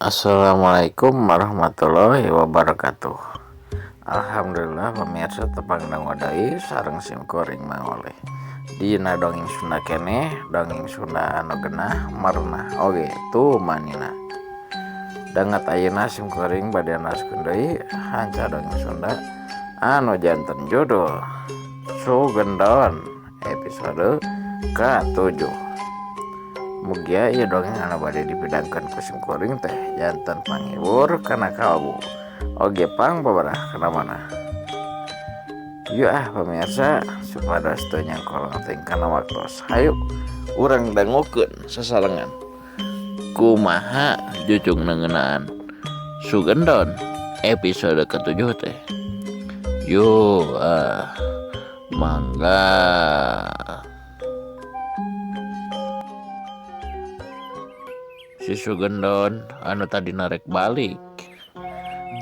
Assalamualaikum warahmatullahi wabarakatuh. Alhamdulillah pemirsa tepang dangu deui sareng sim kuring mangoleh. Dina dongeng Sunda keneh, dongeng Sunda anu genah merenah oge tumanina. Danget ayeuna sim kuring bade neraskeun deui hanca dongeng Sunda anu janten judul Sugendon episode ka-7. Mugia ieu dongeng anu bade dipidangkeun ku sim kuring teh janten panghibur kana kalbu oge pang babarah kana manah. Yuk ah pemirsa supados teu nyangkolong teuing kana waktos. Hayu urang dangukeun sasarengan kumaha jucungna ngeunaan Sugendon episode ke-7 teh. Yo ah mangga. Si Sugendon anu tadi narek balik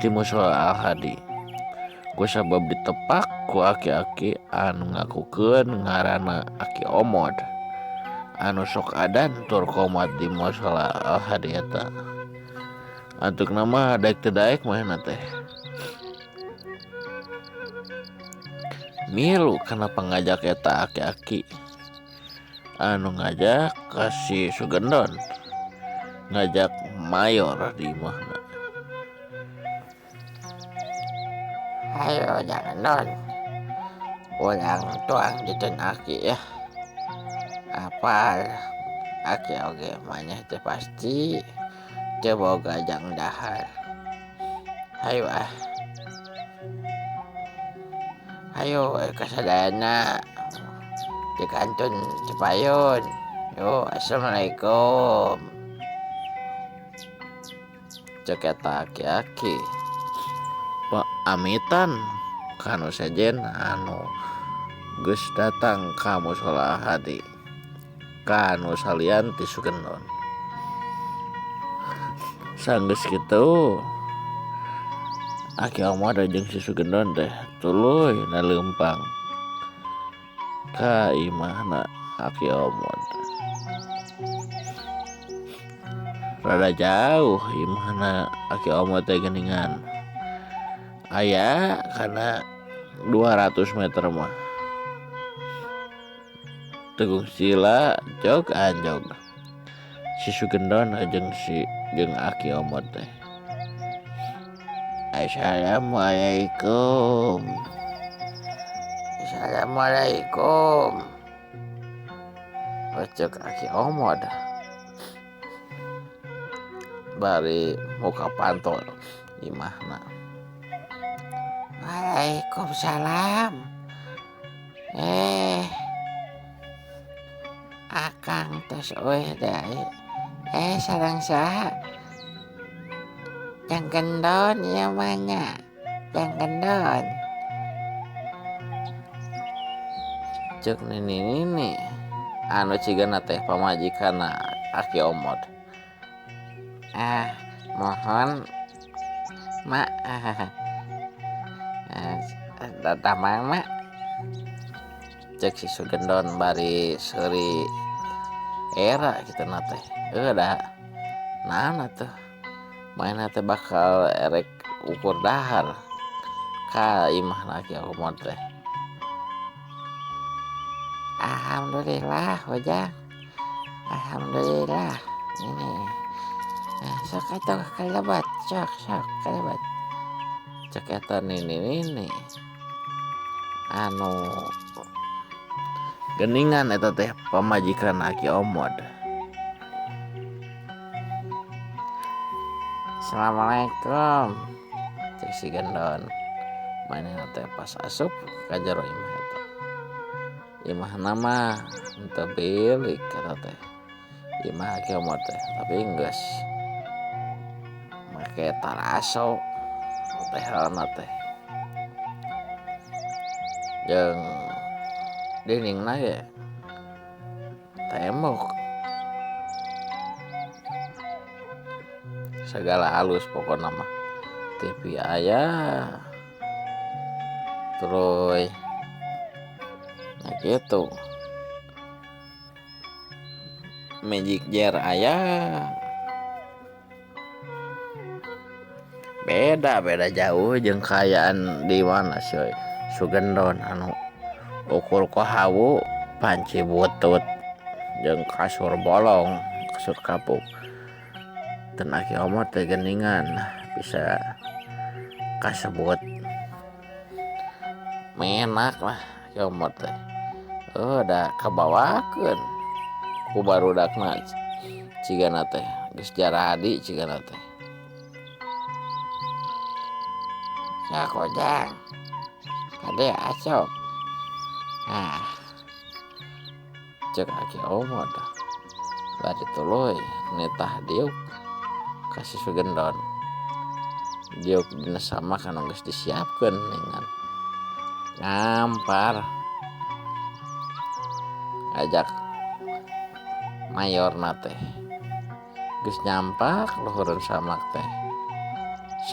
ti musola Al-Hadi kusabab ditepak ku aki-aki anu ngakukeun ngaranna Aki Omod anu sok adan tur komat di musola Al-Hadi eta. Antukna mah daek teu daek manehna teh milu kana pangajak eta aki-aki anu ngajak ka si Sugendon ngajak mayor di imahna. Hayo jangan don, ulang tuang ditun aki ya. Apal aki oge manyah teh pasti teu boga jang dahar. Hayo ah, hayo kasadayana di kantun Cipayun. Yo, assalamualaikum. Cek eta aki-aki amitan kanu sejen anu geus datang ka musola Hadi kanu salian ti Sugendon. Sanggeus kitu Aki Omod jeung si Sugendon teh tuluy naleumpang ka imahna Aki Omod. Rada jauh imahna Aki Omod teh geuningan. Aya kana 200 meter mah. Tegung sila jog anjog. Si Sugendon jeung si jeung Aki Omod teh. Assalamualaikum. Assalamualaikum. Cek Aki Omod bari muka pantol imahna. Waalaikumsalam. Akang tos eueuh deui. Sareng saha? Jang Gendon ieu mah nya. Jang Gendon. Cek nini-nini anu cigana teh pamajikanna Aki Omod. Ah, mohon mak. Damang mak. Cek si Sugendon bari seuri era kitu na teh. Da naon atuh manehna teh bakal erek ukur dahar ka imahna Aki Omod teh. Alhamdulillah ujang. Alhamdulillah ini. Sok atuh kalebat, sok sok kalebat. Cek eta nini-nini anu geuningan eta teh pamajikan Aki Omod. Assalamualaikum. Cek si Gendon manehna teh pas asup ka jero imah eta. Imahna mah henteu bilik eta teh. Imah Aki Omod teh tapi geus make taraso teh halna teh. Jeung dindingna ge tembok. Segala halus pokona mah. TV aya. Terus nah gitu. Magic jar aya. Beda beda jauh jeung kaayaan di mana si Sugendon anu ukur ku hawu panci butut jeung kasur bolong kasur kapuk. Teu Aki Omot teh geuningan bisa kasebut menak lah Aki Omot teh. Heuh da kabawakeun ku barudakna cigana teh geus jaradi cigana teh. Sok Ujang kade asup. Ah Cek Aki Omot bari tuluy nitah diuk ka si Sugendon. Diuk dina samak anu geus disiapkeun ningan ngampar ngajak mayorna teh. Geus nyampak luhureun samak teh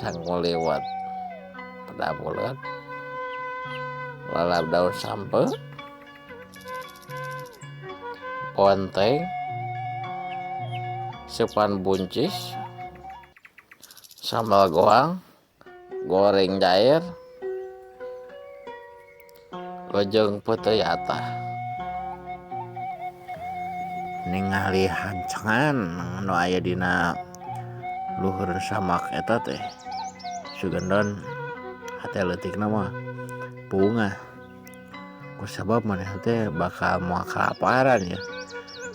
sangu liwet peda buleut lalap daun sampe ponteng seupan buncis sambal goang goreng jair leujeung peuteuy atah. Ningali hancangan nu aya dina luhur samak eta teh Sugendon hate leutikna mah bungah kusabab manehna teh bakal moal kalaparan ya,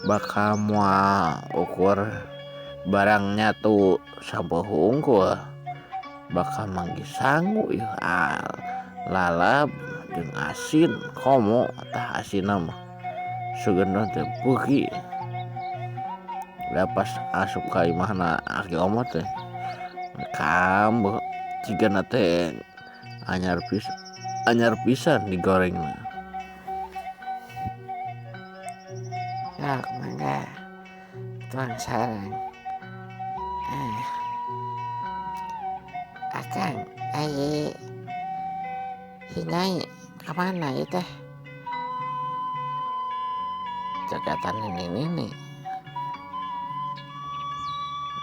bakal moal ukur barang nyatu sampe hungkul, bakal manggih sangu ieu lalap jeung asin komo tah asinna mah. Sugendon teh beuki da pas asup ka imahna Aki Omot teh kambe cigana teh anyar pisan digorengna. Sok mangga tuang sareng. Akang ai si Nyai ka mana ieu teh? Cek eta nini-nini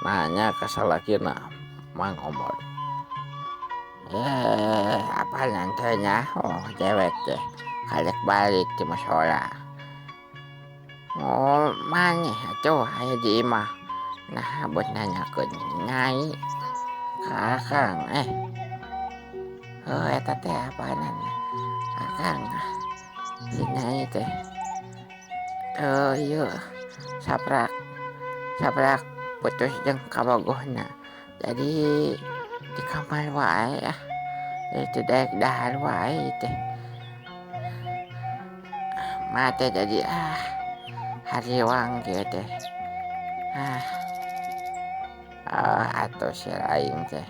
nanya ka salakina Mang Omot. Apa teu nyaho dewek teh kalek balik ti mushola. Oh maneh atuh aya di imah. Nah buat nanyakeun Nyai ka Akang Heuh eta teh apaanan Akang si Nyai teh teu ieu saprak putus jeung kabogohna. Jadi di kamar wae ah teu daek dahar wae teh. Mah teh jadi hariwang kieu teh. Atuh si aing teh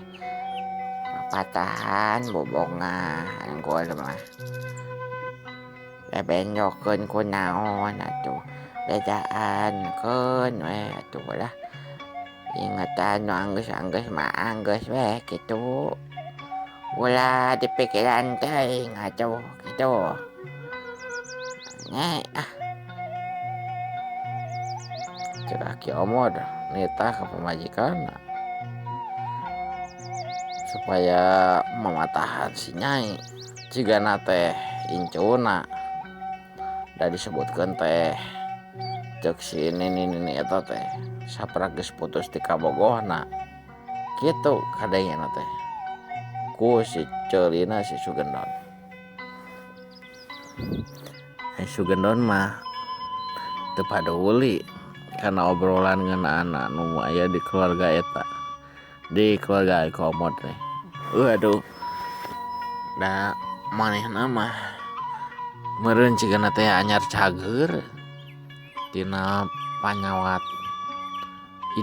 papatahan bobonga unggul mah. Bebenjokeun ku naon atuh bejaan keun we atuh lah. Ingetan nu anggeus-anggeus mah anggeus we kitu. Ulah dipikiran teuing atuh kitu. Nya ah. Cek Aki Omot nitah ka pamajikanna supaya mamatahan si Nyai cigana teh incuna da disebutkeun teh cek si nini-nini eta teh saprak geus putus ti kabogohna kitu kadengena teh ku si ceulina si Sugendon. Ai Sugendon mah teu paduli kana obrolan ngeunaan anu aya di keluarga eta, di keluarga Aki Omot teh. Waduh da manehna mah meureun cigana teh anyar cager tina panyawat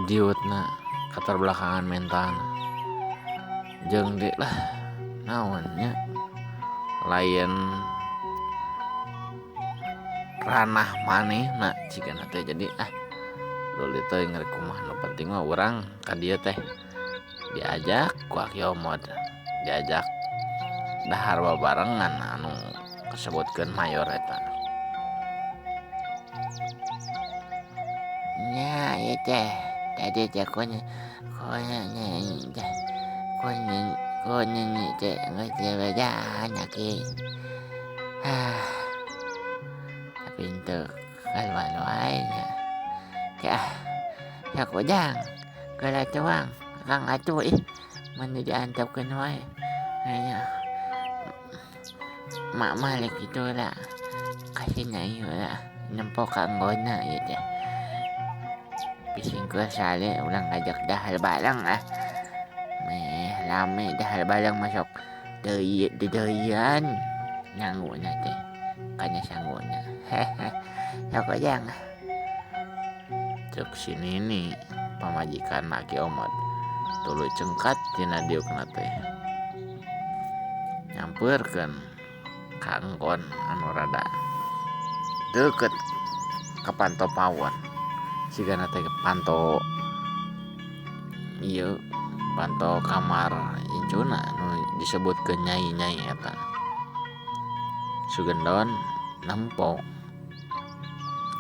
idiotna keterbelakangan mentalna jeung di lah naon nya lain ranah manehna cigana teh. Jadi leuleut teh ngerek kumaha nu penting mah urang ka dieu teh diajak ku Aki Omot, diajak dahar babarengan anu kasebutkeun mayor eta. Nya ieu teh tadi teh kunya teh Ku nini teh geus dibejaan aki. Hah. Tapi henteu kaluar wae nya. Ke ah, sok ujang geura tuang akang atuh ih mun diantepkeun wae. Nya mak mah rek kitu heula ka si nyai heula nempo ka enggonna ieu teh. Bising keur sare urang ngajak dahar bareng ah. Meh rame dahar bareng mah sok deui dedeuian nyanguna teh kana sanguna. Hehe sok ujang. Cek si nini pamajikan Aki Omot tuluy cengkat tina diukna teh nyampeurkeun ka enggon anu rada deukeut ka panto pawon sigana teh panto ieu panto kamar incuna nu disebutkeun nyai-nyai eta. Sugendon nempo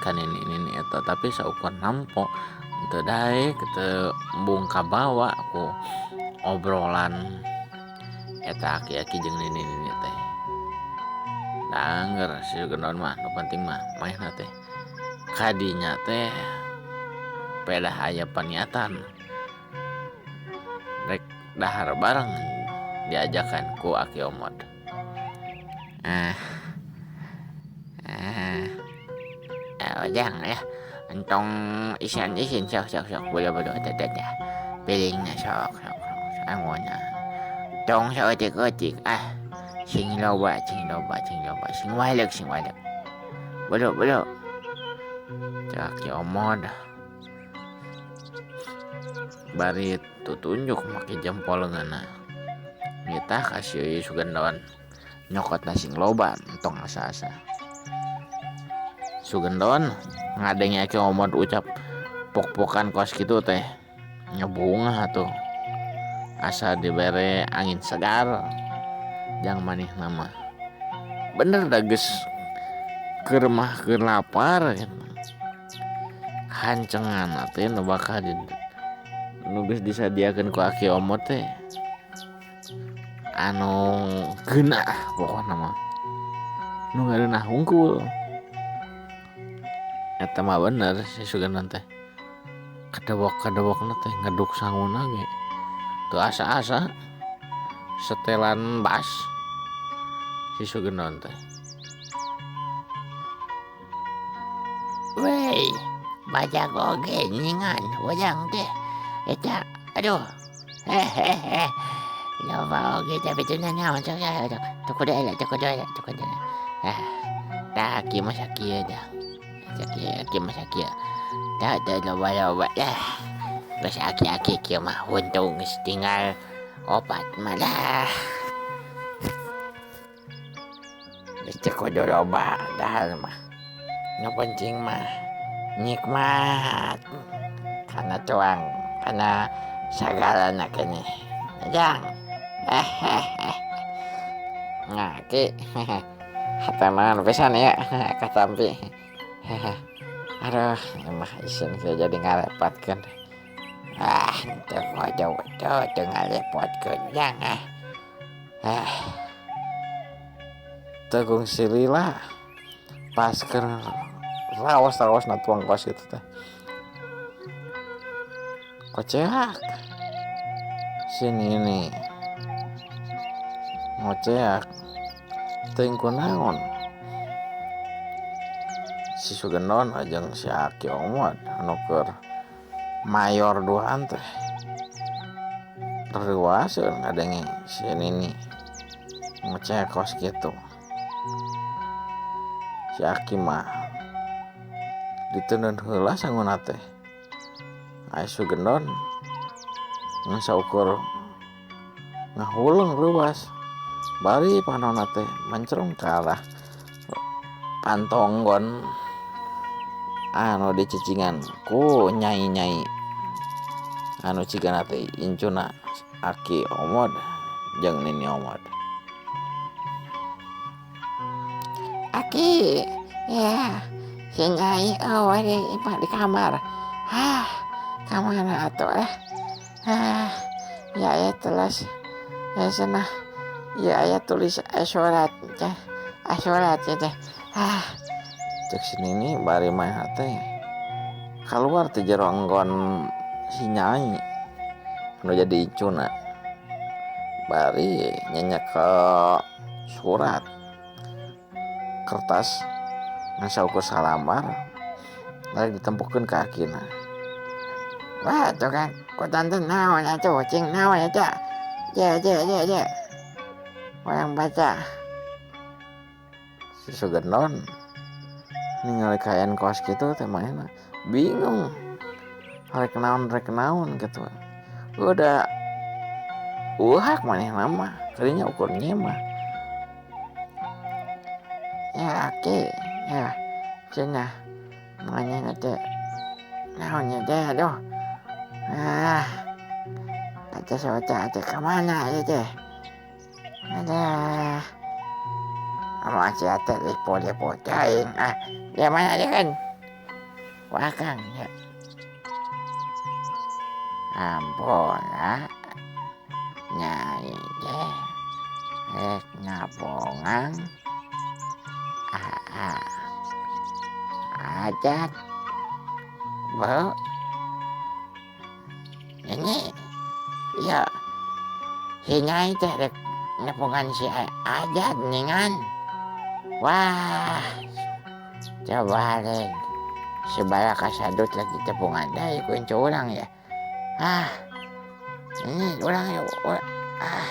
ka nini-nini eta tapi saukur nempo teu daek teu embung kabawa ku obrolan eta aki-aki jeung nini-nini teh. Da angger si Sugendon mah nu penting mah manehna teh kadinya teh pedah aya paniatan rek dahar bareng diajakan ku Aki Omot. Ujang lah entong isin-isin sok sok sok bulu-bulu teh teh piringna sok sok sok anguna tong saeutik-eutik ah sing loba sing loba sing loba sing waleg sing waleg bulu bulu. Cek Aki Omot bari tutunjuk make jempol leungeunna nitah ka si Sugendon nyokotna sing loba entong asa-asa. Sugendon ngadenge Aki Omot ucap pok-pokan kos kitu teh nyebungah atuh asa dibere angin segar jang manehna mah bener da geus keur mah keur lapar hancenganna teh nu bakal nu geus disadiakeun ku Aki Omot teh anu geunah pokona mah nu ngareunah hungkul. Eta mah bener si Sugendon teh kadewok-kadewokna teh ngeduk sanguna ge teu asa-asa setelan bas si Sugendon teh. Wey, bajak oge nyingan ujang teh eta aduh hehehe loba oge tapi teu nanaon sok sok sok teu kudu heula teu kudu heula teu kudu heula. Ah, tah aki mah sakieu dah. Sakieu aki mah sakieu. Tah teu loba-loba dah. Geus aki-aki kieu mah untung geus tinggal opat mah dah. Geus teu kudu loba dahar mah. Nu penting mah nikmat kana tuang kana sagalana keneh. Jang. Hehehe. Nah, ki. Hateman pisan ya katampi. Aduh, mah isin kieu jadi ngarepotkeun. Ah, teu kudu teu teu ngarepotkeun jang ah. Ah. Teu kungsi lila pas keur raos-raosna tuang kos kitu teh. Koceak si nini ngoceak teuing kunaon si Sugendon jeung si Aki Omot anu keur mayor duaan teh reuaseun ngadenge si nini ngoceak kos kitu. Si Aki mah diteundeun heula sanguna teh. Ai Sugendon ngan saukur ngahuleng reuas bari panonna teh mencrong ka arah pantonggon anu dicicingan ku nyai-nyai anu cigana teh incuna Aki Omot jeung Nini Omot. Aki, ya, si nyai eueuh di kamar. Hah, ka mana atuh lah. Hah, Ya aya telas ya cenah ya aya tulis surat teh surat ya teh. Ah cek si Nini bari manehna teh kaluar ti jero enggon si Nyai anu jadi incuna bari nyekel surat kertas ngan saukur salambar bari ditempokeun ka akina. Wah tuh kan ku tante naon atuh cing naon eta je je je je urang baca. Si Sugendon ningali kaayaan kos kitu teh manehna bingung rek naon kitu udah uhak manehna mah kadinya ukur nyemah. Ya aki ya cenah manehna teh naon nya teh aduh ah kaca soca teh ka mana ieu teh aduh masih teh lipo-lipo teuing ah di mana deui kan ku akang ya ampura Nyai teh rek napongan aa Ajat beu ini ya si Nyai teh rek nepungan si Ajat ningan wah coba rek si Balaka sadut lagi tepungan deui ku incu urang ya ah ini urang ah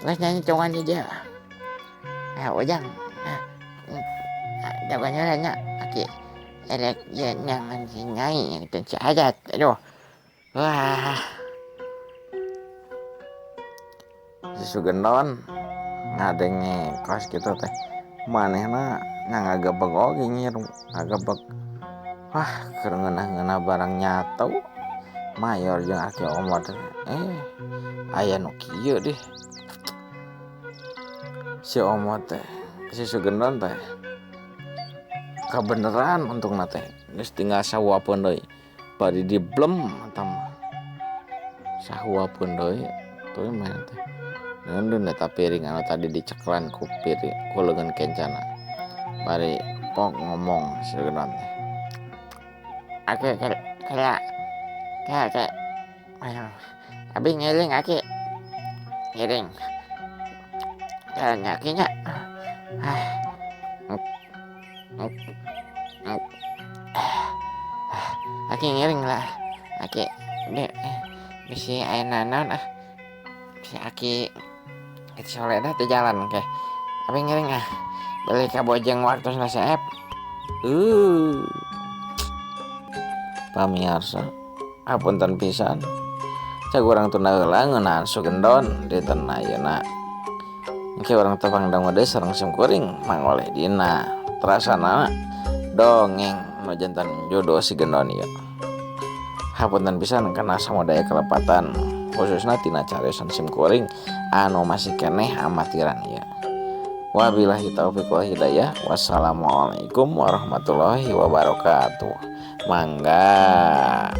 geus nyanyi tungan di dieu ah ujang ah jagoan heula nya aki erek ieu neangan si Nyai teh si Ajat aduh wah. Si Sugendon ngadenge kos kitu teh manehna nya ngagebeg oge nyiru ngagebeg wah keur ngeunah-ngeunah barang nyatu mayor jeung aki Omot teh aya nu kieu dih si Omot teh si Sugendon teh kabeneran untungna teh geus tinggal sahuapeun deui bari diblem eta mah sahuapeun deui tuluy manehna teh ngeundeun eta piring anu tadi diceklan ku piring ku leungeun kencana bari pok ngomong si Sugendon teh aki kela kela teh abi ngiring aki ngiring jalan aki nya aki ngiring lah aki bisi aya nanaon ah si aki soledah teh jalan ke abi ngiring ah beli ka bojeng waktosna seep. Pamiarsa hapunten pisan cek urang tunda heula ngeunaan Sugendon dinten ayeuna engke urang tepang dangu deui sareng simkuring mangoleh dina terasana dongeng nu janten judul si Gendon ieu. Hapunten pisan kana samodaya kelepatan khususna tina cariosan simkuring anu masih keneh amatiran ieu. Wabillahi taufiq wal hidayah. Wassalamualaikum warahmatullahi wabarakatuh. Mangga.